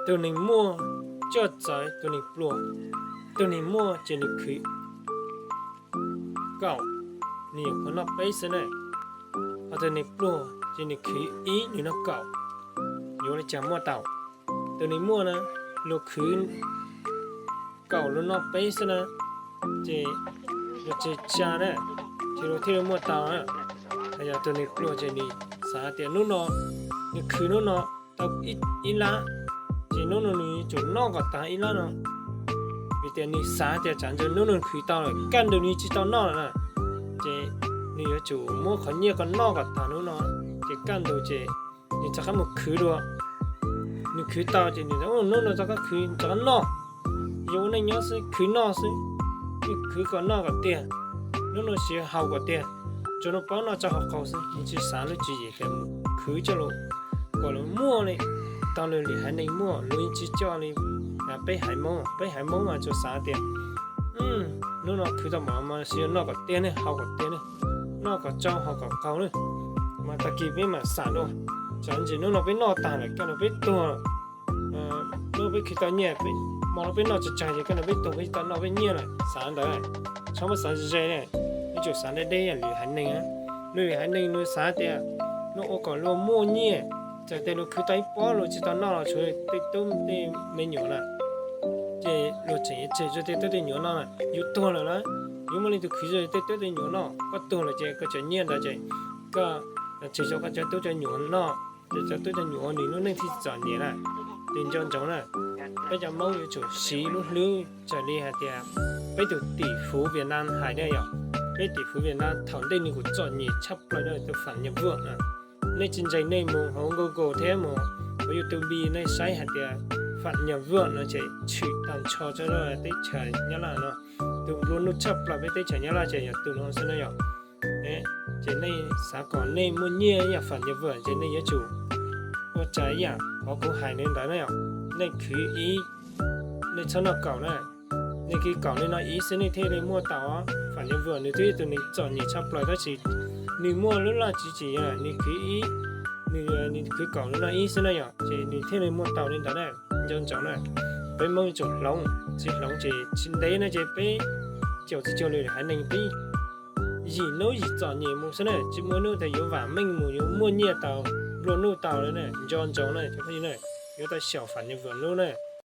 Tus neeg muaj coj txawv tus neeg pluag. Tus neeg muaj ces nws khwv kaum, nws nyuam qhuav noj peb xwb na. Ho tus neeg pluag ces nws khwv ib nws noj kaum. Yuav li cas muaj tau? Tus neeg muaj na, luag khwv kaum luag noj peb xwb na, ces luag tseg tsa na, ces luag thiaj li muaj tau na. Yog tus neeg pluag ces nws xav tias hnub no nws khwv hnub no tau ib lab, ces hnub no nws yuav tsum noj kom tag ib lab no. Vim tias nws xav tias tsam ntsis hnub no khwv tau lawm kaj ntug nws tsis tau noj lawm na, ces nws yuav tsum muab qhov nyiaj ko noj kom tag hnub no, ces kaj ntug ces nws rov qab mus khwv dua. Nws khwv tau ces nws, hnub no rov qab khwv rov qab noj. Yuav ua neej nyob xwb khwv noj xwb, khwv kom noj kom tiag, hnub no siav haus kom tiag, tsuas noj paub noj tso hauv qaug xwb, nws tsis xav lub tswv yim tias mus khwv coj los kom luag muaj li. Tau luag lwm haiv neeg muaj luag yeej tsis coj li. Peb haiv Hmoob, peb haiv Hmoob mas tsuas xav tias hnub no khwv tau mam mas siav noj kom tiag ne, haus kom tiag ne, noj kom tsau haus kom qaug ne, mas tag kis peb mam xav dua. Tsam ntsis hnub no peb noj tag lawm kaj ntug peb tuag, hnub peb khwv tau nyiaj, hmo no peb noj tsawg tsawg ces kaj ntug peb tuag peb tsis tau noj peb nyiaj lawm, xav ntawd. Txhob muab xav ze ne, yuav tsum xav deb deb yam lwm haiv neeg. Luag lwm haiv neeg luag xav tias luag ua kom luag muaj nyiaj, txawm tias luag khwv tau ib pob luag tsis tau noj los tshuav tej tub tej me nyuam na, ces luag tseem yuav tseg rau tej tub tej nyuam noj na. Yus tuag lawm na, yuav muaj leej twg khwv rau tej tub tej nyuam noj? Koj tuag lawm ces koj cov nyiaj ntawd ces koj tseg rau koj cov tub cov nyuam noj, ces cov tub cov nyuam nws lub neej thiaj txom nyem na. Ces nco ntsoov na, peb cov Hmoob yuav tsum siv lub hlwb raws li hais tias peb tus tỷ phú Việt Nam hais na yom. Peb tỷ phú Việt Nam thaum ntej nws kuj txom nyem tshaj plaws na, tus Phạm Nhật Vượng na. Nej tsis ntseeg nej mus hauv Google thiab mus hauv YouTube nej saib hais tias Phạm Nhật Vượng no ces tshwm tag nrho txog teb chaws Nyab Laj no. Tus nplua nuj tshaj plaws peb teb chaws Nyab Laj ces yog tus no xwb na yom. Ces nej xav kom nej muaj nyiaj ib yam Phạm Nhật Vượng ces nej yuav tsum ua raws ib yam qhov kuv hais li ntawd na yom. Nej khwv ib, nej txhob noj kaum na. Nej khwv kaum li no ib xwb nej thiaj li muaj tau. Phạm Nhật Vượng nws twb yog tus neeg txom nyem tshaj plaws tab sis nws muaj lub laj tsis tsim nyog nws khwv ib, nws khwv kaum li no ib xwb na yom, ces nws thiaj li muaj tau li ntawd na. Nco ntsoov na, peb Hmoob yuav tsum hloov, tsis hloov ces tsis ntev no ces peb caum tsis cuag lwm haiv neeg peb yim hnub yim txom nyem mus xwb na, tsis muaj hnub tias yuav vam meej mus yuav muaj nyiaj tau, nplua nuj tau li na. Nco ntsoov na, yuav tau xyaum Phạm Nhật Vượng lub na.